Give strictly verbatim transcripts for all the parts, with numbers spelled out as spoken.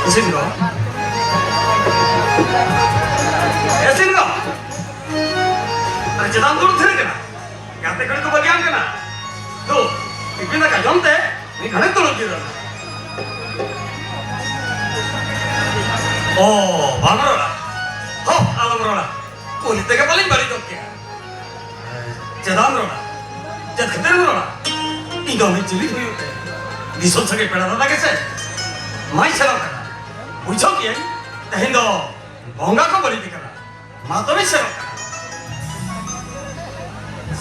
ᱤᱥᱤᱱ ᱜᱚ᱾ ᱤᱥᱤᱱ ᱜᱚ᱾ ᱟᱨ ᱪᱮᱫᱟᱜ ᱮᱢ ᱫᱩᱲᱩᱵ ᱛᱷᱤᱨ ᱠᱟᱱᱟ? ᱜᱟᱛᱮ ᱠᱩᱲᱤ ᱠᱚ ᱵᱟᱹᱜᱤᱭᱟᱢ ᱠᱟᱱᱟ? ᱫᱩ, ᱴᱤᱯᱷᱤᱱ ᱫᱟᱠᱟ ᱡᱚᱢ ᱛᱮ ᱢᱤᱫ ᱜᱷᱟᱹᱲᱤᱡ ᱫᱩᱲᱩᱵ ᱡᱤᱨᱟᱹᱜ ᱢᱮ᱾ ᱚ, ᱵᱟᱢ ᱨᱚᱲᱟ? ᱦᱚ, ᱟᱞᱚᱢ ᱨᱚᱲᱟ᱾ ᱠᱩᱞᱤ ᱛᱮᱜᱮ ᱯᱟᱞᱮᱧ ᱵᱟᱹᱲᱤᱡ ᱜᱚᱫ ᱠᱮᱭᱟ᱾ ᱪᱮᱫᱟᱜ ᱮᱢ ᱨᱚᱲᱟ? ᱪᱮᱫ ᱠᱷᱟᱹᱛᱤᱨ ᱮᱢ ᱨᱚᱲᱟ? ᱤᱧ ᱫᱚ ᱩᱱᱤ ᱪᱤᱞᱤ ᱦᱩᱭᱩᱜ ᱛᱮ ᱫᱤᱥᱚᱢ ᱥᱟᱸᱜᱮ ᱯᱮᱲᱟ ᱫᱟᱫᱟ ᱜᱮᱥᱮ? ᱢᱟᱭ ᱥᱮᱱᱚᱜ ᱠᱟᱱᱟ᱾ ᱵᱩᱡᱷᱟᱹᱣ ᱠᱮᱜᱼᱟᱹᱧ, ᱛᱮᱦᱮᱧ ᱫᱚ ᱵᱚᱸᱜᱟ ᱠᱚ ᱵᱟᱹᱲᱤᱡ ᱠᱟᱱᱟ᱾ ᱢᱟ ᱛᱚᱵᱮ ᱥᱮᱱᱚᱜ ᱠᱟᱱᱟ᱾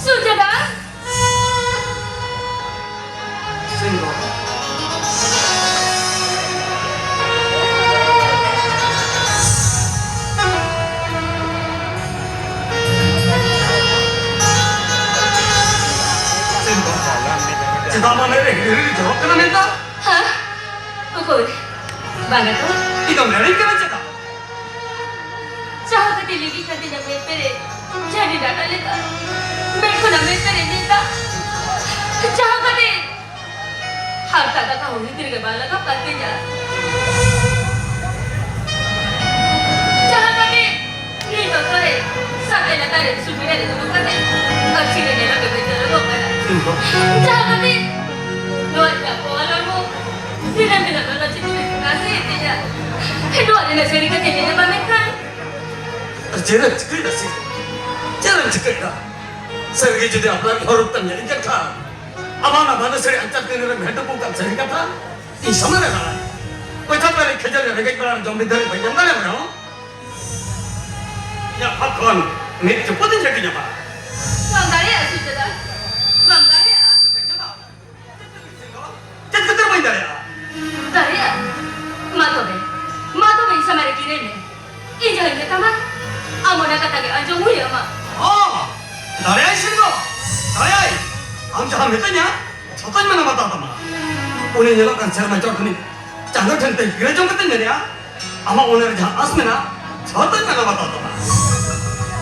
ᱥᱩᱡᱟᱛᱟ! ᱥᱤᱝᱜᱚ᱾ ᱥᱤᱝᱜᱚ᱾ ᱪᱮᱫᱟᱜ ᱢᱚᱱᱮ ᱨᱮ ᱦᱤᱨᱤ ᱦᱤᱨᱤ ᱡᱚᱨᱚᱜ ᱠᱟᱱᱟ ᱢᱮᱱᱫᱟ? ᱦᱮᱸ? ᱚᱠᱚᱭ? ᱵᱟᱝᱟ ᱛᱚ᱾ ᱤᱧ ᱫᱚᱢ ᱮᱲᱮᱧ ᱠᱟᱱᱟ ᱪᱮᱫᱟᱜ? ᱡᱟᱦᱟᱸ ᱠᱟᱹᱴᱤᱡ ᱞᱤᱸᱜᱤ ᱠᱟᱛᱮ ᱧᱟᱢᱮ ᱯᱮᱨᱮ, ᱡᱷᱟᱹᱰᱤ ᱰᱟᱸᱰᱟ ᱞᱮᱠᱟ᱾ ᱢᱮᱫ ᱠᱷᱚᱱᱟᱜ ᱢᱮᱫ ᱯᱮᱨᱮ ᱧᱮᱞ ᱫᱟᱜ᱾ ᱡᱟᱦᱟᱸ ᱠᱟᱹᱴᱤᱡ ᱦᱟᱨᱛᱟ ᱠᱟᱛᱷᱟ ᱦᱚᱸ ᱵᱷᱤᱛᱤᱨ ᱜᱮ ᱵᱟᱝ ᱞᱟᱜᱟᱣ ᱠᱟᱱ ᱛᱤᱧᱟ᱾ ᱡᱟᱦᱟᱸ ᱠᱟᱹᱴᱤᱡ ᱱᱤᱛ ᱚᱠᱛᱚ ᱨᱮ ᱥᱟᱛᱮ ᱞᱟᱛᱟᱨ ᱨᱮ ᱥᱩᱵᱤᱫᱷᱟ ᱨᱮ ᱫᱩᱲᱩᱵ ᱠᱟᱛᱮ ᱟᱹᱠᱥᱤ ᱨᱮ ᱧᱮᱞᱚᱜ ᱜᱮ ᱵᱮᱥ ᱧᱮᱞᱚᱜᱚᱜ ᱠᱟᱱᱟ᱾ ᱡᱟᱦᱟᱸ ᱠᱟᱹᱴᱤᱡ ᱱᱚᱣᱟ ᱨᱮᱭᱟᱜ ᱯᱚᱣᱟ ᱞᱚᱲᱢᱚ ᱫᱤᱱᱟᱹᱢ ᱦᱤᱞᱳᱜ ᱞᱚᱞᱚ ᱪᱤᱛᱤᱨ ᱨᱮ ᱱᱟᱥᱮ ᱤᱫᱤᱭᱟ᱾ ᱱᱚᱣᱟ ᱨᱮᱱᱟᱜ ᱥᱟᱹᱨᱤ ᱠᱟᱛᱷᱟ ᱧᱮᱞ ᱧᱟᱢᱟ ᱢᱮᱱᱠᱷᱟᱱ᱾ ᱟᱨ ᱪᱮᱫ ᱮᱢ ᱪᱤᱠᱟᱹᱭᱮᱫᱟ ᱥᱤ? ᱪᱮᱫ ᱮᱢ ᱪᱤᱠᱟᱹᱭᱮᱫᱟ? ᱥᱟᱹᱨᱤ ᱜᱮ ᱡᱩᱫᱤ ᱟᱯᱱᱟᱨ ᱦᱚᱨᱚᱯ ᱛᱮᱢ ᱧᱮᱞᱤᱧ ᱠᱟᱱ ᱠᱷᱟᱱ, ᱟᱢᱟᱜ ᱚᱱᱟ ᱵᱟᱸᱫᱮ ᱥᱟᱹᱲᱤ ᱟᱧᱪᱟᱨ ᱛᱤᱱ ᱨᱮᱢ ᱦᱮᱸ ᱴᱩᱯᱩ ᱠᱟᱜ ᱥᱟᱹᱨᱤ ᱠᱟᱛᱷᱟ? ᱤᱧ ᱥᱟᱢᱟᱝ ᱨᱮ ᱨᱟᱲᱟᱭ᱾ ᱯᱚᱭᱥᱟ ᱯᱮᱨᱮᱡ ᱠᱷᱟᱹᱡᱟᱹᱲᱤ ᱨᱮᱸᱜᱮᱡ ᱵᱮᱲᱟ ᱨᱮ ᱡᱚᱢ ᱢᱤᱫ ᱫᱷᱟᱹᱨᱤᱡ ᱵᱟᱹᱧ ᱮᱢ ᱫᱟᱲᱮᱭᱟᱢ ᱨᱮᱦᱚᱸ, ᱤᱧᱟᱹᱜ ᱯᱷᱟᱸᱠ ᱠᱷᱚᱱ ᱢᱤᱫ ᱪᱩᱯᱩᱫ ᱤᱧ ᱨᱟᱹᱜᱤ ᱧᱟᱢᱟ᱾ ᱵᱟᱢ ᱫᱟᱲᱮᱭᱟᱜᱼᱟ ᱥᱩᱡᱟᱛᱟ, ᱵᱟᱢ ᱫᱟᱲᱮᱭᱟᱜᱼᱟ᱾ ᱪᱮᱫ ᱠᱷᱟᱹᱛᱤᱨ ᱵᱟᱹᱧ ᱫᱟᱲᱮᱭᱟᱜᱼᱟ? ᱫᱟᱲᱮᱭᱟᱜᱼᱟ? ᱢᱟ ᱛᱚᱵᱮ, ᱢᱟ ᱛᱚᱵᱮ ᱤᱧ ᱥᱟᱢᱟᱝ ᱨᱮ ᱠᱤᱨᱤᱧ ᱢᱮ᱾ ᱤᱧ ᱡᱟᱦᱟᱸᱧ ᱢᱮᱛᱟᱢᱟ, ᱟᱢ ᱚᱱᱟ ᱠᱟᱛᱷᱟ ᱜᱮ ᱟᱸᱡᱚᱢ ᱦᱩᱭ ᱟᱢᱟ᱾ ᱦᱚᱸ, ᱫᱟᱲᱮᱭᱟᱭ ᱥᱤᱱ ᱫᱚ, ᱫᱟᱲᱮᱭᱟᱭ᱾ ᱟᱢ ᱡᱟᱦᱟᱸ ᱢᱤᱛᱟᱹᱧᱟ, ᱡᱷᱚᱛᱚᱧ ᱢᱟᱱᱟᱣ ᱵᱟᱛᱟᱣ ᱛᱟᱢᱟ᱾ ᱩᱱᱤ ᱧᱮᱞᱚᱜ ᱠᱟᱱ ᱥᱮᱨᱢᱟ ᱪᱚᱴ ᱨᱤᱱᱤᱡ ᱪᱟᱸᱫᱚ ᱴᱷᱮᱱ ᱛᱮ ᱜᱤᱨᱟᱹ ᱡᱚᱝ ᱠᱟᱛᱮᱧ ᱢᱮᱱᱮᱜᱼᱟ, ᱟᱢᱟᱜ ᱢᱚᱱᱮ ᱨᱮ ᱡᱟᱦᱟᱸ ᱟᱸᱥ ᱢᱮᱱᱟᱜᱼᱟ, ᱡᱷᱚᱛᱚᱧ ᱢᱟᱱᱟᱣ ᱵᱟᱛᱟᱣ ᱛᱟᱢᱟ᱾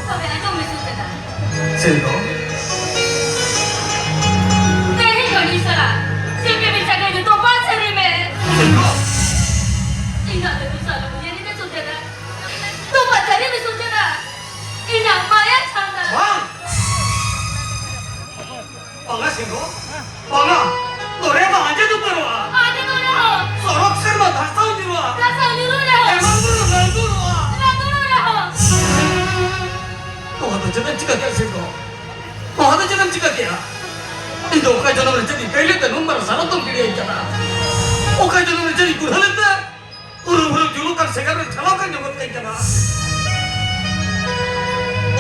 ᱛᱚᱵᱮ ᱟᱸᱡᱚᱢ ᱢᱮ ᱥᱩᱡᱟᱛᱟ᱾ ᱥᱤᱱ ᱫᱚ᱾ ᱛᱮᱦᱮᱧ ᱠᱷᱚᱱ ᱤᱧ ᱥᱟᱞᱟᱜ ᱥᱤᱞᱯᱤ ᱢᱤᱫ ᱥᱟᱹᱜᱟᱹᱭ ᱫᱚ ᱛᱚᱯᱟᱜ ᱥᱟᱹᱨᱤ ᱢᱮ᱾ ᱥᱤᱱ ᱫᱚ᱾ ᱤᱧᱟᱜ ᱫᱚ ᱫᱚᱥᱟᱨ ᱞᱩᱜᱩ ᱧᱮᱞ ᱢᱮ ᱥᱩᱡᱟᱛᱟ᱾ ᱛᱚᱯᱟᱜ ᱥᱟᱹᱨᱤ ᱢᱮ ᱥᱩᱡᱟᱛᱟ᱾ ᱤᱧᱟᱜ ᱢᱟᱭᱟ ᱪᱷᱟᱢᱰᱟ᱾ ᱵᱟᱝ᱾ ᱵᱟᱝᱟ ᱥᱤᱱ ᱫᱚ, ᱵᱟᱝᱟ᱾ ᱫᱚᱨᱭᱟ ᱫᱚ ᱟᱸᱡᱮᱫ ᱩᱛᱟᱹᱨᱚᱜᱼᱟ᱾ ᱟᱸᱡᱮᱫᱚᱜ ᱨᱮᱦᱚᱸ᱾ ᱥᱚᱨᱚᱜ ᱥᱮᱨᱢᱟ ᱫᱷᱟᱥᱟᱣ ᱧᱩᱨᱩᱜᱼᱟ᱾ ᱫᱷᱟᱥᱟᱣ ᱧᱩᱨᱩᱜ ᱨᱮᱦᱚᱸ᱾ ᱮᱢᱟᱱ ᱵᱩᱨᱩ ᱞᱟᱹᱫᱩᱲᱚᱜᱼᱟ᱾ ᱞᱟᱹᱫᱩᱲᱚᱜ ᱨᱮᱦᱚᱸ᱾ ᱱᱚᱣᱟ ᱫᱚ ᱪᱮᱫ ᱮᱢ ᱪᱤᱠᱟᱹ ᱠᱮᱫᱼᱟ ᱥᱤᱱ ᱫᱚ? ᱱᱚᱣᱟ ᱫᱚ ᱪᱮᱫ ᱮᱢ ᱪᱤᱠᱟᱹ ᱠᱮᱫᱼᱟ? ᱤᱧ ᱫᱚ ᱚᱠᱟ ᱡᱚᱱᱚᱢ ᱨᱮ ᱪᱮᱫ ᱤᱧ ᱠᱟᱹᱭ ᱞᱮᱫ ᱛᱮ ᱱᱩᱱ ᱢᱟᱨᱟᱝ ᱥᱟᱨᱚᱛ ᱫᱚᱢ ᱜᱤᱰᱤᱭᱟᱹᱧ ᱠᱟᱱᱟ? ᱚᱠᱟ ᱡᱚᱱᱚᱢ ᱨᱮ ᱪᱮᱫ ᱤᱧ ᱜᱩᱨᱦᱟᱹ ᱞᱮᱫ ᱛᱮ ᱩᱨᱩᱢ ᱩᱨᱩᱢ ᱡᱩᱞᱩᱜ ᱠᱟᱱ ᱥᱮᱸᱜᱮᱞ ᱨᱮ ᱴᱷᱮᱞᱟᱣ ᱠᱟᱱ ᱡᱚᱜᱚᱛ ᱠᱟᱹᱧ ᱠᱟᱱᱟ?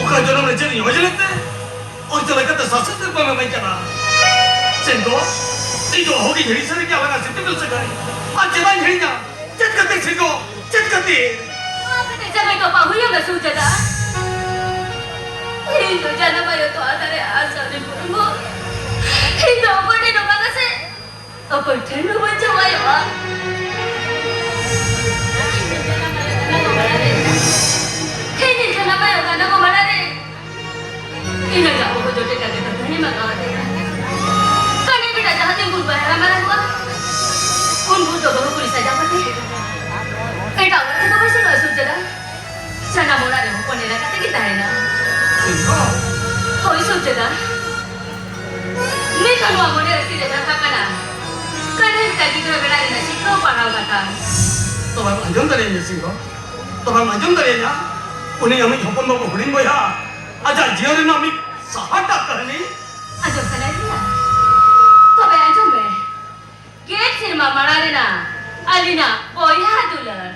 ᱚᱠᱟ ᱡᱚᱱᱚᱢ ᱨᱮ ᱪᱮᱫ ᱤᱧ ᱚᱡᱽ ᱞᱮᱫ ᱛᱮ ᱚᱡᱽ ᱞᱮᱠᱟᱛᱮ ᱥᱟᱥᱮᱛ ᱥᱤᱨᱯᱟᱹᱢ ᱮᱢᱟᱹᱧ ᱠᱟᱱᱟ? ᱥᱤᱱ ᱫᱚ, ᱤᱧ ᱫᱚ ᱚᱦᱚᱜᱤᱧ ᱦᱤᱲᱤᱧ ᱥᱟᱹᱨᱤ ᱠᱮᱭᱟ ᱟᱞᱟᱝᱟᱜ ᱥᱤᱯᱤᱵᱤᱞ ᱥᱟᱹᱜᱟᱹᱭ᱾ ᱟᱨ ᱪᱮᱫᱟᱜ ᱤᱧ ᱦᱤᱲᱤᱧᱟ? ᱪᱮᱫ ᱠᱷᱟᱹᱛᱤᱨ ᱥᱤᱱ ᱫᱚ? ᱪᱮᱫ ᱠᱷᱟᱹᱛᱤᱨ? ᱱᱚᱣᱟ ᱠᱷᱟᱹᱛᱤᱨ ᱡᱟᱸᱜᱟᱭ ᱛᱚᱯᱟ ᱦᱩᱭ ᱟᱢᱟ ᱥᱩᱡᱟᱛᱟ᱾ ᱤᱧ ᱫᱚ ᱡᱟᱱᱟᱢ ᱟᱭᱳ ᱛᱚᱣᱟ ᱫᱟᱨᱮ ᱟᱨ ᱥᱟᱨᱡᱚᱢ ᱵᱩᱴᱟᱹ ᱢᱚ᱾ ᱤᱧ ᱫᱚ ᱚᱠᱚᱭ ᱴᱷᱮᱱ ᱦᱚᱸ ᱵᱟᱝᱟ ᱥᱮ᱾ ᱚᱠᱚᱭ ᱴᱷᱮᱱ ᱦᱚᱸ ᱵᱟᱹᱧ ᱡᱟᱶᱟᱭᱚᱜᱼᱟ᱾ ᱤᱧ ᱡᱟᱱᱟᱢ ᱟᱭᱳ ᱠᱟᱱᱟ ᱜᱚ ᱢᱟᱲᱟᱝ ᱨᱮ᱾ ᱤᱧ ᱡᱟᱱᱟᱢ ᱟᱭᱳ ᱠᱟᱱᱟ ᱜᱚ ᱢᱟᱲᱟᱝ ᱨᱮ᱾ ᱤᱧ ᱟᱡᱟᱜ ᱵᱚᱦᱚᱜ ᱡᱚᱴᱮᱫ ᱠᱟᱛᱮ ᱠᱟᱛᱷᱟᱧ ᱢᱟᱜᱟᱣ ᱟᱫᱮᱭᱟ᱾ ᱠᱟᱹᱱᱤ ᱵᱮᱴᱟ ᱡᱟᱦᱟᱸ ᱛᱤᱱ ᱵᱷᱳᱨ ᱵᱟᱭ ᱦᱟᱨᱟ ᱢᱟᱨᱟᱝᱚᱜᱼᱟ, ᱩᱱ ᱵᱷᱳᱨ ᱫᱚ ᱵᱟᱹᱦᱩ ᱠᱩᱲᱤ ᱥᱟᱡᱟᱣ ᱠᱟᱛᱮ ᱮᱴᱟᱜ ᱚᱲᱟᱜ ᱨᱮᱫᱚ ᱵᱟᱭ ᱥᱮᱱᱚᱜᱼᱟ ᱥᱩᱡᱟᱛᱟ᱾ ᱥᱟᱱᱟᱢ ᱚᱲᱟᱜ ᱨᱮ ᱦᱚᱯᱚᱱ ᱮᱨᱟ ᱠᱟᱛᱮ ᱜᱮ ᱛᱟᱦᱮᱱᱟ᱾ ᱥᱤᱝᱦᱚ᱾ ᱦᱳᱭ ᱥᱩᱡᱟᱛᱟ᱾ ᱱᱤᱛ ᱦᱚᱸ ᱱᱚᱣᱟ ᱢᱚᱱᱮ ᱨᱮ ᱛᱤᱨᱮ ᱠᱟᱛᱷᱟ ᱠᱟᱱᱟ, ᱠᱟᱹᱱᱦᱟᱹᱭ ᱵᱮᱴᱟ ᱜᱤᱫᱽᱨᱟᱹ ᱵᱮᱲᱟ ᱨᱮᱱᱟᱜ ᱥᱤᱠᱷᱟᱹᱣ ᱯᱟᱲᱦᱟᱣ ᱠᱟᱛᱷᱟ᱾ ᱛᱚᱵᱮᱢ ᱟᱸᱡᱚᱢ ᱫᱟᱲᱮᱭᱟᱹᱧᱟ ᱥᱤᱝᱦᱚ? ᱛᱚᱵᱮᱢ ᱟᱸᱡᱚᱢ ᱫᱟᱲᱮᱭᱟᱹᱧᱟ? ᱩᱱᱤ ᱟᱢᱤᱡ ᱦᱚᱯᱚᱱ ᱵᱟᱹᱵᱩ ᱦᱩᱰᱤᱧ ᱵᱚᱭᱦᱟ ᱟᱡᱟᱜ ᱡᱤᱭᱚᱱ ᱨᱮᱱᱟᱜ ᱢᱤᱫ ᱥᱟᱦᱟᱴᱟᱜ ᱠᱟᱹᱦᱱᱤ᱾ ᱟᱸᱡᱚᱢ ᱥᱟᱱᱟᱭᱮᱫ ᱢᱮᱭᱟ? ᱛᱚᱵᱮ ᱟᱸᱡᱚᱢ ᱢᱮ᱾ ᱜᱮᱞ ᱥᱮᱨᱢᱟ ᱢᱟᱲᱟᱝ ᱨᱮᱱᱟᱜ ᱟᱹᱞᱤᱧᱟᱜ ᱵᱚᱭᱦᱟ ᱫᱩᱞᱟᱹᱲ᱾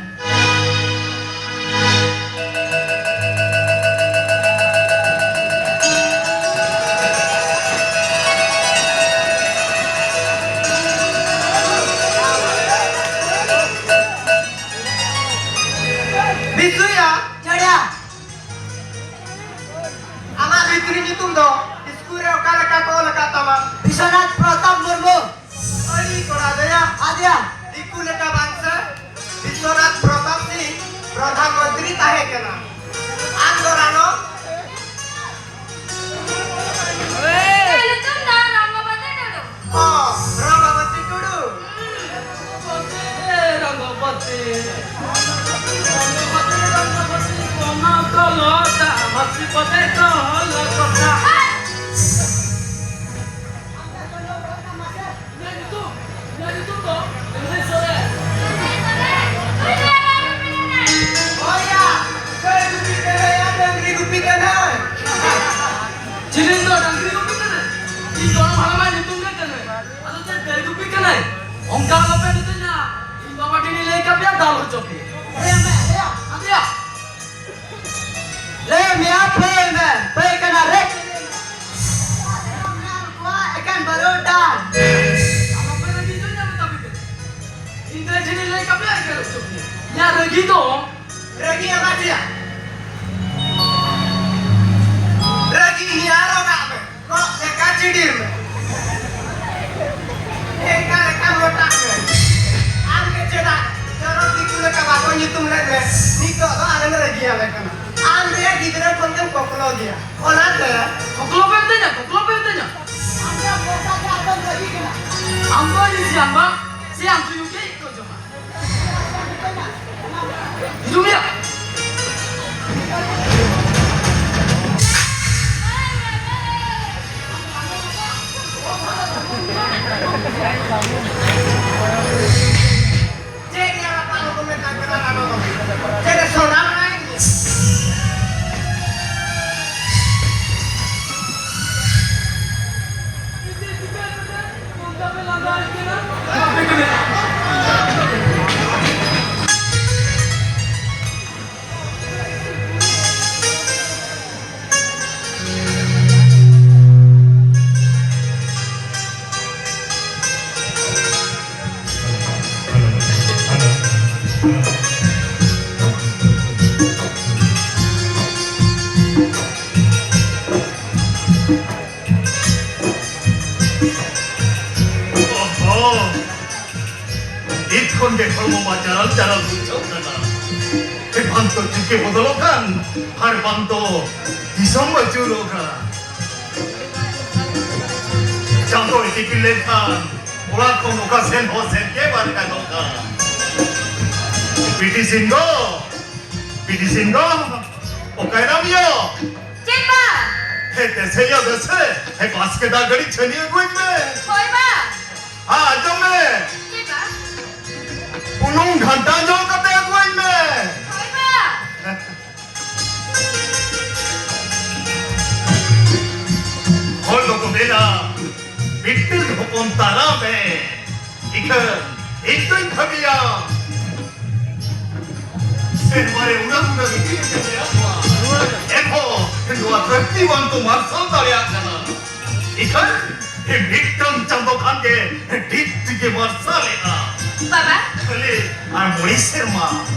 ᱵᱤᱥᱩᱭᱟ᱾ ᱪᱮᱬᱮᱭᱟ᱾ ᱟᱢᱟᱜ ᱵᱷᱤᱛᱨᱤ ᱧᱩᱛᱩᱢ ᱫᱚ ᱤᱥᱠᱩᱞ ᱨᱮ ᱚᱠᱟ ᱞᱮᱠᱟ ᱠᱚ ᱚᱞ ᱟᱠᱟᱫ ᱛᱟᱢᱟ? ᱵᱤᱥᱣᱚᱱᱟᱛᱷ ᱯᱨᱚᱛᱟᱯ ᱢᱩᱨᱢᱩ᱾ ᱟᱹᱰᱤ ᱠᱚᱲᱟ ᱫᱚᱭᱟ᱾ ᱟᱫᱮᱭᱟ᱾ ᱫᱤᱠᱩ ᱞᱮᱠᱟ ᱵᱟᱝ ᱥᱮ? ᱵᱤᱥᱣᱚᱱᱟᱛᱷ ᱯᱨᱚᱛᱟᱯ ᱥᱤᱝ ᱯᱨᱚᱫᱷᱟᱱ ᱢᱚᱱᱛᱨᱤ ᱛᱟᱦᱮᱸ ᱠᱟᱱᱟ᱾ ᱟᱢ ᱫᱚ ᱨᱟᱱᱚ? ᱤᱧᱟᱹᱜ ᱧᱩᱛᱩᱢ ᱫᱚ ᱨᱚᱝᱜᱚᱵᱚᱛᱤ ᱴᱩᱰᱩ᱾ ᱚ, ᱨᱚᱝᱜᱚᱵᱚᱛᱤ ᱴᱩᱰᱩ᱾ ᱮ, ᱨᱚᱝᱜᱚᱵᱚᱛᱤ᱾ ᱨᱚᱝᱜᱚᱵᱚᱛᱤ, ᱨᱚᱝᱜᱚᱵᱚᱛᱤ, ᱠᱚᱱᱚ ᱠᱚᱞᱚᱛᱟ, ᱢᱟᱹᱥᱤ ᱯᱚᱫᱮ ᱠᱚᱞᱚᱛᱟ᱾ ᱤᱧᱟᱹᱜ ᱧᱩᱛᱩᱢ, ᱤᱧᱟᱹᱜ ᱧᱩᱛᱩᱢ ᱫᱚ ᱮᱢᱦᱟᱹᱭ ᱥᱚᱨᱮᱱ᱾ ᱦᱳᱭ ᱭᱟ, ᱜᱟᱹᱭ ᱜᱩᱯᱤ ᱠᱟᱹᱱᱟᱹᱧ ᱭᱟ, ᱰᱟᱹᱝᱨᱤ ᱜᱩᱯᱤ ᱠᱟᱹᱱᱟᱹᱧ᱾ ᱪᱤᱞᱤᱧ ᱫᱚ ᱰᱟᱹᱝᱨᱤ ᱜᱩᱯᱤ ᱠᱟᱹᱱᱟᱹᱧ? ᱤᱧ ᱜᱚᱲᱚᱢ ᱦᱟᱲᱟᱢᱟᱜ ᱧᱩᱛᱩᱢ ᱜᱮ ᱠᱟᱹᱱᱟᱹᱧ᱾ ᱟᱫᱚ ᱪᱮᱫ ᱜᱟᱹᱭ ᱜᱩᱯᱤ ᱠᱟᱹᱱᱟᱹᱧ? ᱚᱱᱠᱟ ᱟᱞᱚᱯᱮ ᱢᱤᱛᱟᱹᱧᱟ᱾ ᱤᱧ ᱵᱟᱵᱟ ᱴᱷᱮᱱᱤᱧ ᱞᱟᱹᱭ ᱠᱟᱯᱮᱭᱟ, ᱫᱟᱞ ᱦᱚᱪᱚ ᱯᱮᱭᱟ᱾ ᱞᱟᱹᱭᱟᱢ ᱢᱮ, ᱞᱟᱹᱭᱟᱢ᱾ ᱟᱫᱮᱭᱟ᱾ ᱞᱟᱹᱭ ᱢᱮᱭᱟ, ᱯᱟᱹᱭ ᱢᱮ, ᱯᱟᱹᱭ ᱠᱟᱱᱟ ᱨᱮ᱾ ᱮᱠᱮᱱ ᱵᱟᱨᱚᱴᱟ᱾ ᱟᱞᱚᱯᱮ ᱨᱟᱹᱜᱤ ᱦᱚᱪᱚᱧᱟ ᱢᱮᱛᱟ ᱯᱮ ᱠᱟᱹᱱᱟᱹᱧ᱾ ᱤᱧ ᱫᱚ ᱴᱷᱮᱱᱤᱧ ᱞᱟᱹᱭ ᱠᱟᱯᱮᱭᱟ, ᱮᱠᱮᱱ ᱦᱚᱪᱚ ᱯᱮᱭᱟ᱾ ᱤᱧᱟᱹᱜ ᱨᱟᱹᱜᱤ ᱫᱚ ᱨᱟᱹᱜᱤ ᱟᱢᱟ ᱪᱮᱭᱟ? ᱨᱟᱹᱜᱤ ᱢᱮᱭᱟ ᱨᱚᱜᱟᱜ ᱢᱮ, ᱨᱚᱜ ᱞᱮᱠᱟ ᱪᱤᱰᱤᱨ ᱢᱮ, ᱴᱷᱮᱸᱜᱟ ᱞᱮᱠᱟ ᱢᱚᱴᱟᱜ ᱢᱮ᱾ ᱟᱢ ᱜᱮ ᱪᱮᱫᱟᱜ ᱪᱚᱨᱚᱠ ᱫᱤᱠᱩ ᱞᱮᱠᱟ ᱵᱟᱠᱚ ᱧᱩᱛᱩᱢ ᱞᱮᱫ ᱢᱮ? ᱱᱤᱛᱚᱜ ᱫᱚ ᱟᱞᱮ ᱞᱮ ᱨᱟᱹᱜᱤ ᱟᱞᱮ ᱠᱟᱱᱟ᱾ ᱟᱢ ᱨᱮᱭᱟᱜ ᱜᱤᱫᱽᱨᱟᱹ ᱠᱷᱚᱱ ᱜᱮᱢ ᱠᱚᱠᱞᱚ ᱜᱮᱭᱟ, ᱚᱱᱟᱛᱮ ᱠᱚᱠᱞᱚ ᱯᱮ ᱢᱤᱛᱟᱹᱧᱟ, ᱠᱚᱠᱞᱚ ᱯᱮ ᱢᱤᱛᱟᱹᱧᱟ᱾ ᱟᱢ ᱫᱚ ᱢᱚᱴᱟ ᱜᱮ ᱟᱫᱚᱢ ᱨᱟᱹᱜᱤ ᱠᱟᱱᱟ᱾ ᱟᱢ ᱫᱚ ᱟᱹᱰᱤ ᱥᱤᱭᱟᱱ ᱵᱟ, ᱥᱤᱭᱟᱱ ᱛᱩᱭᱩ ᱜᱮ ᱠᱚ ᱡᱚᱢᱟ᱾ ᱦᱤᱡᱩᱜ ᱜᱮᱭᱟ᱾ ᱪᱮᱫ ᱧᱮᱞ ᱟᱠᱟᱫ ᱞᱮᱠᱚ ᱢᱮᱛᱟᱜ ᱠᱟᱱᱟ ᱟᱨᱚ? ᱪᱮᱫ ᱮ ᱥᱚᱱᱟ ᱢᱮᱱᱟᱭ? ᱠᱟᱱᱟ᱾ ᱵᱟᱝ ᱫᱚ ᱡᱩᱜᱽ ᱜᱮ ᱵᱚᱫᱚᱞᱚᱜ ᱠᱟᱱ, ᱟᱨ ᱵᱟᱝ ᱫᱚ ᱫᱤᱥᱚᱢ ᱟᱹᱪᱩᱨᱚᱜ ᱠᱟᱱ᱾ ᱪᱟᱸᱫᱚᱭ ᱫᱤᱯᱤᱞ ᱞᱮᱱᱠᱷᱟᱱ ᱚᱲᱟᱜ ᱠᱷᱚᱱ ᱚᱠᱟ ᱥᱮᱱ ᱦᱚᱸ ᱥᱮᱱ ᱜᱮ ᱵᱟᱝ ᱜᱟᱱᱚᱜ ᱠᱟᱱ᱾ ᱵᱤᱴᱤ ᱥᱤᱝᱜᱚ, ᱵᱤᱴᱤ ᱥᱤᱝᱜᱚ, ᱚᱠᱟᱭᱱᱟᱢ ᱭᱚ? ᱪᱮᱫ ᱵᱟ? ᱦᱮ, ᱫᱮᱥᱮ ᱭᱚ, ᱫᱮᱥᱮ᱾ ᱦᱮ, ᱵᱟᱥᱠᱮ ᱫᱟᱜ ᱜᱟᱹᱰᱤ ᱪᱷᱟᱹᱱᱤ ᱟᱹᱜᱩᱭ ᱢᱮ᱾ ᱦᱳᱭ ᱵᱟ᱾ ᱦᱮᱸ, ᱟᱸᱡᱚᱢ ᱢᱮ᱾ ᱪᱮᱫ ᱵᱟ? ᱵᱩᱞᱩᱝ ᱜᱷᱟᱱᱴᱟ ᱧᱚᱜ ᱠᱟᱛᱮ ᱟᱹᱜᱩᱭ ᱢᱮ᱾ ᱦᱳᱭ ᱵᱟ᱾ ᱦᱚᱲ ᱫᱚᱠᱚ ᱢᱮᱱᱟ, ᱢᱤᱫᱴᱟᱹᱝ ᱦᱚᱯᱚᱱ ᱛᱟᱨᱟ ᱢᱮ, ᱤᱠᱷᱟᱹᱱ ᱤᱧ ᱫᱚᱧ ᱵᱷᱟᱹᱵᱤᱭᱟ᱾ ᱥᱮᱨᱢᱟ ᱨᱮ ᱩᱰᱟᱹᱣ ᱩᱰᱟᱹᱣ ᱤᱫᱤ ᱞᱮᱠᱟ ᱢᱮᱱᱟᱜ ᱠᱚᱣᱟ᱾ ᱮᱱᱦᱚᱸ ᱱᱚᱣᱟ ᱫᱷᱟᱹᱨᱛᱤ ᱵᱟᱝ ᱠᱚ ᱢᱟᱨᱥᱟᱞ ᱫᱟᱲᱮᱭᱟᱜ ᱠᱟᱱᱟ᱾ ᱤᱠᱷᱟᱹᱱ ᱢᱤᱫᱴᱟᱹᱝ ᱪᱟᱸᱫᱚ ᱠᱷᱟᱱ ᱜᱮ ᱰᱤᱯ ᱛᱮᱜᱮ ᱢᱟᱨᱥᱟᱞᱮᱜᱼᱟ᱾ ᱵᱟᱵᱟ᱾ ᱠᱷᱟᱹᱞᱤ ᱟᱨ ᱢᱚᱬᱮ ᱥᱮᱨᱢᱟ,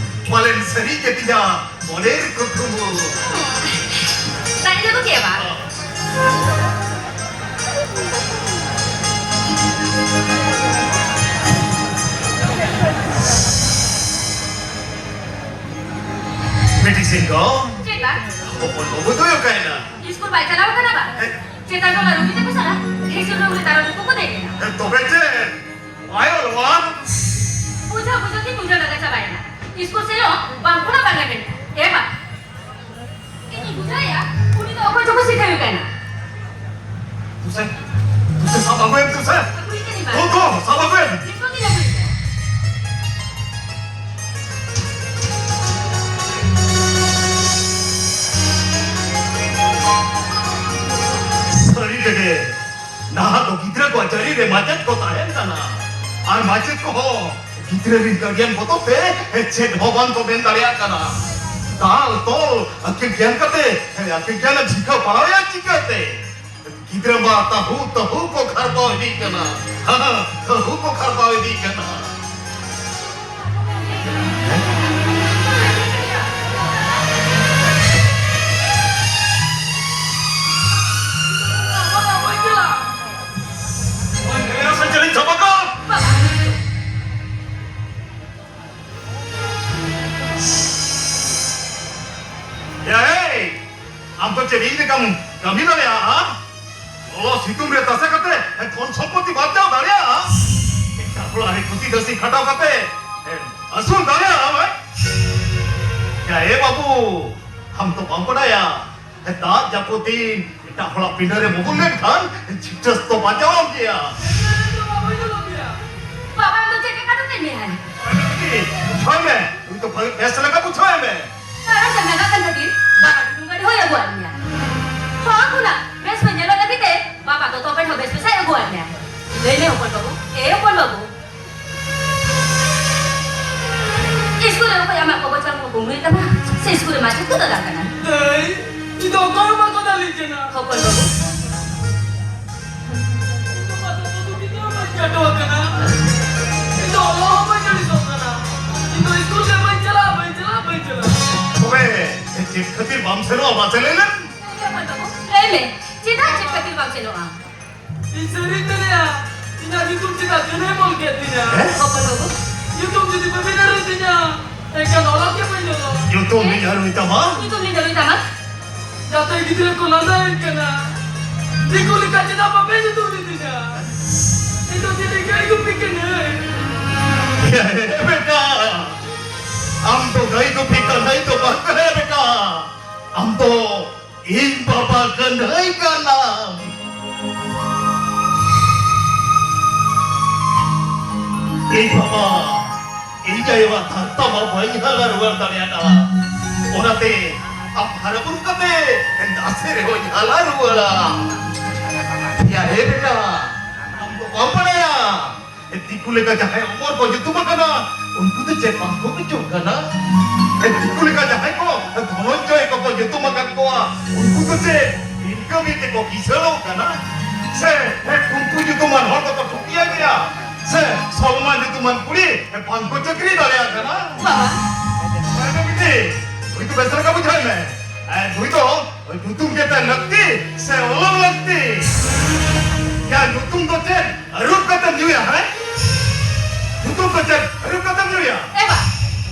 ᱯᱟᱞᱮᱱ ᱥᱟᱹᱨᱤ ᱜᱮ ᱛᱤᱧᱟ ᱢᱚᱱᱮᱨ ᱠᱩᱠᱢᱩ᱾ ᱛᱟᱦᱞᱮ ᱫᱚ ᱪᱮᱫ ᱵᱟ? ᱵᱤᱴᱤ ᱥᱤᱝᱜᱚ᱾ ᱪᱮᱫ ᱵᱟ? ᱦᱚᱯᱚᱱ ᱵᱟᱹᱵᱩ ᱫᱚᱭ ᱚᱠᱟᱭᱮᱱᱟ? ᱤᱥᱠᱩᱞ ᱵᱟᱭ ᱪᱟᱞᱟᱣ ᱠᱟᱱᱟ ᱵᱟ? ᱦᱮᱸ᱾ ᱪᱮᱛᱟᱱ ᱴᱚᱞᱟ ᱨᱚᱵᱤ ᱛᱟᱠᱚ ᱥᱟᱞᱟᱜ ᱦᱤᱥᱟᱹᱵ ᱨᱮ ᱩᱱᱤ ᱛᱟᱨᱟ ᱩᱱᱠᱩ ᱠᱚ ᱫᱮᱡ ᱮᱱᱟ᱾ ᱦᱮᱸ, ᱛᱚᱵᱮ ᱪᱮᱫ? ᱟᱭᱳ ᱱᱚᱣᱟ᱾ ᱵᱩᱡᱷᱟᱹᱣ ᱵᱩᱡᱷᱟᱹᱣ ᱛᱮ ᱵᱩᱡᱷᱟᱹᱣ ᱞᱟᱜᱟ ᱪᱟᱵᱟᱭᱮᱱᱟ᱾ ᱤᱥᱠᱩᱞ ᱥᱮᱱᱚᱜ ᱵᱟᱝ ᱠᱷᱚᱱᱟᱜ ᱵᱟᱝ ᱮ ᱢᱮᱱᱟ᱾ ᱮ ᱵᱟ, ᱤᱧᱤᱧ ᱵᱩᱡᱷᱟᱹᱣᱮᱭᱟ, ᱩᱱᱤ ᱫᱚ ᱚᱠᱚᱭ ᱪᱚᱠᱚ ᱥᱤᱠᱷᱟᱹᱣᱮ ᱠᱟᱱᱟ᱾ ᱛᱩᱥᱮ, ᱛᱩᱥᱮ ᱥᱟᱵ ᱟᱹᱜᱩᱭᱮᱢ ᱛᱩᱥᱮ᱾ ᱟᱹᱜᱩᱭᱮ ᱠᱟᱹᱱᱟᱹᱧ ᱵᱟ᱾ ᱛᱚ, ᱛᱚ, ᱥᱟᱵ ᱟᱹᱜᱩᱭᱮᱢ᱾ ᱱᱤᱛᱚᱜ ᱜᱤᱧ ᱟᱹᱜᱩᱭᱮ ᱠᱟᱱᱟ᱾ ᱥᱟᱹᱨᱤ ᱛᱮᱜᱮ, ᱱᱟᱦᱟᱜ ᱫᱚ ᱜᱤᱫᱽᱨᱟᱹ ᱠᱚᱣᱟᱜ ᱡᱟᱹᱨᱤ ᱨᱮ ᱢᱟᱪᱮᱫ ᱠᱚ ᱛᱟᱦᱮᱱ ᱠᱟᱱᱟ᱾ ᱟᱨ ᱢᱟᱪᱮᱫ ᱠᱚᱦᱚᱸ ᱜᱤᱫᱽᱨᱟᱹ ᱨᱤᱱ ᱜᱟᱨᱰᱤᱭᱟᱱ ᱵᱚᱛᱚᱨ ᱛᱮ ᱪᱮᱫ ᱦᱚᱸ ᱵᱟᱝ ᱠᱚ ᱢᱮᱱ ᱫᱟᱲᱮᱭᱟᱜ ᱠᱟᱱᱟ᱾ ᱫᱟᱞ ᱛᱚᱞ ᱟᱹᱠᱤᱞ ᱜᱮᱭᱟᱱ ᱠᱟᱛᱮ ᱟᱹᱠᱤᱞ ᱜᱮᱭᱟᱱ ᱮᱢ ᱥᱤᱠᱷᱟᱹᱣ ᱯᱟᱲᱦᱟᱣᱮᱭᱟ ᱪᱤᱠᱟᱹᱛᱮ? ᱜᱤᱫᱽᱨᱟᱹ ᱢᱟ ᱛᱟᱹᱦᱩ ᱛᱟᱹᱦᱩ ᱠᱚ ᱠᱷᱟᱨᱵᱟᱣ ᱤᱫᱤᱜ ᱠᱟᱱᱟ᱾ ᱛᱟᱹᱦᱩ ᱠᱚ ᱠᱷᱟᱨᱵᱟᱣ ᱤᱫᱤᱜ ᱠᱟᱱᱟ᱾ ᱟᱢ ᱫᱚ ᱪᱮᱫ ᱤᱧ ᱞᱮᱠᱟᱢ ᱠᱟᱹᱢᱤ ᱫᱟᱲᱮᱭᱟᱜᱼᱟ? ᱞᱚᱞᱚ ᱥᱤᱛᱩᱝ ᱨᱮ ᱛᱟᱥᱮ ᱠᱟᱛᱮ ᱫᱷᱚᱱ ᱥᱚᱢᱯᱚᱛᱤ ᱵᱟᱧᱪᱟᱣ ᱫᱟᱲᱮᱭᱟᱜᱼᱟ? ᱮᱴᱟᱜ ᱦᱚᱲᱟᱜ ᱨᱮ ᱠᱷᱩᱛᱤ ᱫᱟᱹᱥᱤ ᱠᱷᱟᱴᱟᱣ ᱠᱟᱛᱮ ᱟᱹᱥᱩᱞ ᱫᱟᱲᱮᱭᱟᱜᱼᱟ? ᱭᱟ ᱮ ᱵᱟᱹᱵᱩ, ᱟᱢ ᱫᱚ ᱵᱟᱢ ᱵᱟᱰᱟᱭᱟ, ᱫᱟᱜ ᱡᱟᱹᱯᱩᱫ ᱫᱤᱱ ᱮᱴᱟᱜ ᱦᱚᱲᱟᱜ ᱯᱤᱸᱰᱟᱹ ᱨᱮ ᱵᱩᱵᱩᱞ ᱞᱮᱱᱠᱷᱟᱱ ᱪᱷᱤᱴᱟᱹᱥ ᱫᱚ ᱵᱟᱧᱪᱟᱣ ᱟᱢ ᱜᱮᱭᱟ᱾ ᱵᱟᱵᱟ ᱫᱚ ᱪᱮᱫ ᱞᱮᱠᱟ ᱠᱟᱛᱮ ᱢᱮᱭᱟᱭ? ᱵᱩᱡᱷᱟᱹᱣ ᱢᱮ, ᱩᱱᱤ ᱫᱚ ᱵᱮᱥ ᱞᱮᱠᱟ ᱵᱩᱡᱷᱟᱹᱣ ᱢᱮ᱾ ᱠᱟᱨᱚᱱ ᱛᱮ ᱢᱮᱱᱟᱜ ᱠᱟᱱ ᱠᱷᱟᱹᱛᱤᱨ ᱵᱟᱵᱟ ᱰᱩᱰᱩ ᱜᱟᱹᱰᱤ ᱦᱚᱸᱭ ᱟᱹᱜᱩᱣᱟᱫ ᱢᱮᱭᱟ᱾ ᱦᱚᱲ ᱠᱷᱚᱱᱟᱜ ᱵᱮᱥ ᱦᱚᱸ ᱧᱮᱞᱚᱜ ᱞᱟᱹᱜᱤᱫ ᱛᱮ ᱵᱟᱵᱟ ᱫᱚ ᱛᱚᱵᱮ ᱦᱚᱸ ᱵᱮᱥ ᱵᱮᱥᱟᱭ ᱟᱹᱜᱩᱣᱟᱫ ᱢᱮᱭᱟ᱾ ᱞᱟᱹᱭ ᱢᱮ ᱦᱚᱯᱚᱱ ᱵᱟᱹᱵᱩ, ᱮ ᱦᱚᱯᱚᱱ ᱵᱟᱹᱵᱩ, ᱤᱥᱠᱩᱞ ᱨᱮ ᱚᱠᱚᱭ ᱟᱢᱟᱜ ᱠᱚᱵᱚᱪ ᱵᱟᱝ ᱠᱚ ᱠᱩᱢᱵᱽᱲᱩᱭ ᱛᱟᱢᱟ? ᱥᱮ ᱤᱥᱠᱩᱞ ᱨᱮ ᱢᱟᱪᱮᱫ ᱠᱚ ᱫᱟᱫᱟᱞ ᱠᱟᱱᱟ? ᱫᱟᱹᱭ, ᱤᱧ ᱫᱚ ᱚᱠᱚᱭ ᱦᱚᱸ ᱵᱟᱠᱚ ᱫᱟᱞᱤᱧ ᱠᱟᱱᱟ᱾ ᱦᱚᱯᱚᱱ ᱵᱟᱹᱵᱩ, ᱤᱧ ᱫᱚ ᱵᱟᱠᱚ ᱫᱩᱜᱤ ᱫᱚ ᱵᱟᱹᱧ ᱪᱟᱴᱚ ᱟᱠᱟᱱᱟ᱾ ᱤᱧ ᱫᱚ ᱚᱞᱚᱜ ᱦᱚᱸ ᱵᱟᱹᱧ ᱟᱹᱲᱤᱥᱚᱜ ᱠᱟᱱᱟ᱾ ᱤᱧ ᱫᱚ ᱤᱥᱠᱩᱞ ᱜᱮ ᱵᱟᱹᱧ ᱪᱟᱞᱟᱜᱼᱟ, ᱵᱟᱹᱧ ᱪᱟᱞᱟᱜᱼᱟ, ᱵᱟᱹᱧ ᱪᱟᱞᱟᱜᱼᱟ᱾ ᱛᱚᱵᱮ ᱪᱮᱫ ᱠᱷᱟᱹᱛᱤᱨ ᱵᱟᱢ ᱥᱮᱱᱚᱜᱼᱟ? ᱢᱟᱥᱮ ᱞᱟᱹᱭ ᱞᱮᱢ᱾ ᱦᱚᱯᱚᱱ ᱵᱟᱹᱵᱩ, ᱞᱟᱹᱭ ᱢᱮ, ᱪᱮᱫᱟᱜ, ᱪᱮᱫ ᱠᱷᱟᱹᱛᱤᱨ ᱵᱟᱢ ᱥᱮᱱᱚᱜᱼᱟ? ᱤᱧ ᱥᱟᱹᱨᱤᱧ ᱞᱟᱹᱭᱟ, ᱤᱧᱟᱹᱜ ᱧᱩᱛᱩᱢ ᱪᱮᱫᱟᱜ ᱡᱟᱹᱱᱟᱹᱭᱮᱢ ᱚᱞ ᱠᱮᱫ ᱛᱤᱧᱟ? ᱦᱮᱸ? ᱦᱚᱯᱚᱱ ᱵᱟᱹᱵᱩ᱾ ᱧᱩᱛᱩᱢ ᱡᱩᱫᱤ ᱵᱟᱹᱵᱤᱱ ᱟᱹᱨᱩᱭ ᱛᱤᱧᱟ, ᱮᱱᱠᱷᱟᱱ ᱚᱞᱚᱜ ᱜᱮ ᱵᱟᱹᱧ ᱚᱞᱚᱜ᱾ ᱧᱩᱛᱩᱢ ᱦᱮᱸ? ᱞᱤᱧ ᱟᱹᱨᱩᱭ ᱛᱟᱢᱟ? ᱧᱩᱛᱩᱢ ᱞᱤᱧ ᱟᱹᱨᱩᱭ ᱛᱟᱢᱟ? ᱜᱟᱛᱮ ᱜᱤᱫᱽᱨᱟᱹ ᱠᱚ ᱞᱟᱸᱫᱟᱭᱮᱫ ᱠᱟᱱᱟ, ᱫᱤᱠᱩ ᱞᱮᱠᱟ ᱪᱮᱫᱟᱜ ᱵᱟᱯᱮ ᱧᱩᱛᱩᱢ ᱞᱤᱫᱤᱧᱟ? ᱤᱧ ᱫᱚ ᱪᱮᱫ ᱜᱟᱹᱭ ᱜᱩᱯᱤ ᱠᱟᱹᱱᱟᱹᱧ? ᱦᱮ ᱵᱮᱴᱟ, ᱟᱢ ᱫᱚ ᱜᱟᱹᱭ ᱜᱩᱯᱤ ᱠᱟᱱᱟᱭ ᱫᱚ ᱵᱟᱝ ᱠᱟᱱᱟᱭ ᱵᱮᱴᱟ, ᱟᱢ ᱫᱚ ᱤᱧ ᱵᱟᱵᱟ ᱠᱟᱹᱱᱦᱟᱹᱭ ᱠᱟᱱᱟᱢ᱾ ᱤᱧ ᱵᱟᱵᱟ, ᱤᱧ ᱟᱭᱳᱣᱟᱜ ᱛᱷᱟᱨ ᱛᱟᱢᱟ ᱵᱟᱹᱧ ᱦᱟᱞᱟ ᱨᱩᱣᱟᱹᱲ ᱫᱟᱲᱮᱭᱟᱫᱟ᱾ ᱚᱱᱟᱛᱮ ᱟᱢ ᱦᱟᱨᱟ ᱵᱩᱨᱩ ᱠᱟᱛᱮ ᱱᱟᱥᱮ ᱨᱮᱦᱚᱸᱧ ᱦᱟᱞᱟ ᱨᱩᱣᱟᱹᱲᱟ᱾ ᱭᱟ ᱦᱮ ᱵᱮᱴᱟ, ᱟᱢ ᱫᱚ ᱵᱟᱢ ᱵᱟᱲᱟᱭᱟ? ᱫᱤᱠᱩ ᱞᱮᱠᱟ ᱡᱟᱦᱟᱸᱭ ᱚᱢᱚᱨ ᱠᱚ ᱧᱩᱛᱩᱢ ᱟᱠᱟᱱᱟ, ᱩᱱᱠᱩ ᱫᱚ ᱪᱮᱫ ᱵᱟᱝ ᱠᱚ ᱵᱩᱡᱩᱜ ᱠᱟᱱᱟ? ᱫᱤᱠᱩ ᱞᱮᱠᱟ ᱡᱟᱦᱟᱸᱭ ᱠᱚ ᱫᱷᱚᱱᱚᱱᱡᱚᱭ ᱠᱚᱠᱚ ᱧᱩᱛᱩᱢ ᱟᱠᱟᱫ ᱠᱚᱣᱟ, ᱩᱱᱠᱩ ᱫᱚ ᱪᱮᱫ ᱵᱤᱱ ᱠᱟᱹᱢᱤ ᱛᱮᱠᱚ ᱠᱤᱥᱟᱹᱬᱚᱜ ᱠᱟᱱᱟ? ᱥᱮ ᱩᱱᱠᱩ ᱧᱩᱛᱩᱢᱟᱱ ᱦᱚᱲ ᱫᱚᱠᱚ ᱴᱷᱩᱴᱤᱭᱟᱹ ᱜᱮᱭᱟ? ᱥᱮ ᱥᱚᱞᱢᱟ ᱧᱩᱛᱩᱢᱟᱱ ᱠᱩᱲᱤ ᱵᱟᱝ ᱠᱚ ᱪᱟᱹᱠᱨᱤ ᱫᱟᱲᱮᱭᱟᱜ ᱠᱟᱱᱟ? ᱵᱟᱵᱟ᱾ ᱢᱟᱱᱮ ᱵᱤᱴᱤ, ᱱᱩᱭ ᱫᱚ ᱵᱮᱥ ᱞᱮᱠᱟ ᱵᱩᱡᱷᱟᱹᱣ ᱢᱮ᱾ ᱮ, ᱱᱩᱭ ᱫᱚ ᱧᱩᱛᱩᱢ ᱜᱮᱛᱟᱭ ᱞᱟᱹᱠᱛᱤ ᱥᱮ ᱚᱞᱚᱜ ᱞᱟᱹᱠᱛᱤ? ᱭᱟ, ᱧᱩᱛᱩᱢ ᱫᱚ ᱪᱮᱫ ᱟᱹᱨᱩᱵ ᱠᱟᱛᱮᱢ ᱧᱩᱭᱟ, ᱦᱮᱸ? ᱧᱩᱛᱩᱢ ᱫᱚ ᱪᱮᱫ ᱟᱹᱨᱩᱵ ᱠᱟᱛᱮᱢ ᱧᱩᱭᱟ? ᱮ ᱵᱟ,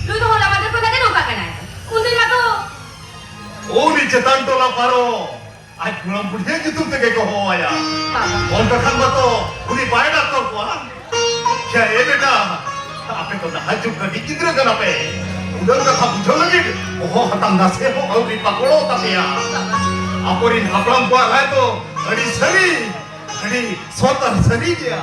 ᱱᱩᱭ ᱫᱚ ᱦᱚᱞᱟ ᱢᱟᱫᱷᱮᱨ ᱠᱷᱚᱱᱟᱜ ᱜᱮ ᱱᱚᱝᱠᱟ ᱠᱟᱱᱟᱭ᱾ ᱩᱱᱫᱤᱱ ᱢᱟᱛᱚ ᱩᱱᱤ ᱪᱮᱛᱟᱱ ᱴᱚᱞᱟ ᱯᱟᱨᱚ ᱟᱡ ᱜᱚᱲᱚᱢ ᱵᱩᱰᱷᱤᱭᱟᱜ ᱧᱩᱛᱩᱢ ᱛᱮᱜᱮ ᱠᱚ ᱦᱚᱦᱚᱣᱟᱭᱟ᱾ ᱚᱱᱠᱟ ᱠᱷᱟᱱ ᱢᱟᱛᱚ ᱩᱱᱤ ᱵᱟᱭ ᱰᱟᱠᱛᱚᱨ ᱠᱚᱣᱟ᱾ ᱭᱟ ᱮ ᱵᱮᱴᱟ, ᱟᱯᱮ ᱫᱚ ᱱᱟᱦᱟᱜ ᱡᱩᱜᱽ ᱠᱟᱹᱴᱤᱡ ᱜᱤᱫᱽᱨᱟᱹ ᱠᱟᱱᱟ ᱯᱮ᱾ ᱩᱰᱟᱹᱝ ᱠᱟᱛᱷᱟ ᱵᱩᱡᱷᱟᱹᱣ ᱞᱟᱹᱜᱤᱫ ᱚᱦᱚ ᱦᱟᱛᱟᱝ ᱱᱟᱥᱮ ᱦᱚᱸ ᱟᱹᱣᱨᱤ ᱯᱟᱠᱚᱲᱚᱜ ᱛᱟᱯᱮᱭᱟ᱾ ᱟᱵᱚᱨᱤᱱ ᱦᱟᱯᱲᱟᱢ ᱠᱚᱣᱟᱜ ᱨᱟᱭ ᱫᱚ ᱟᱹᱰᱤ ᱥᱟᱹᱨᱤ, ᱟᱹᱰᱤ ᱥᱚᱛ ᱟᱨ ᱥᱟᱹᱨᱤ ᱜᱮᱭᱟ᱾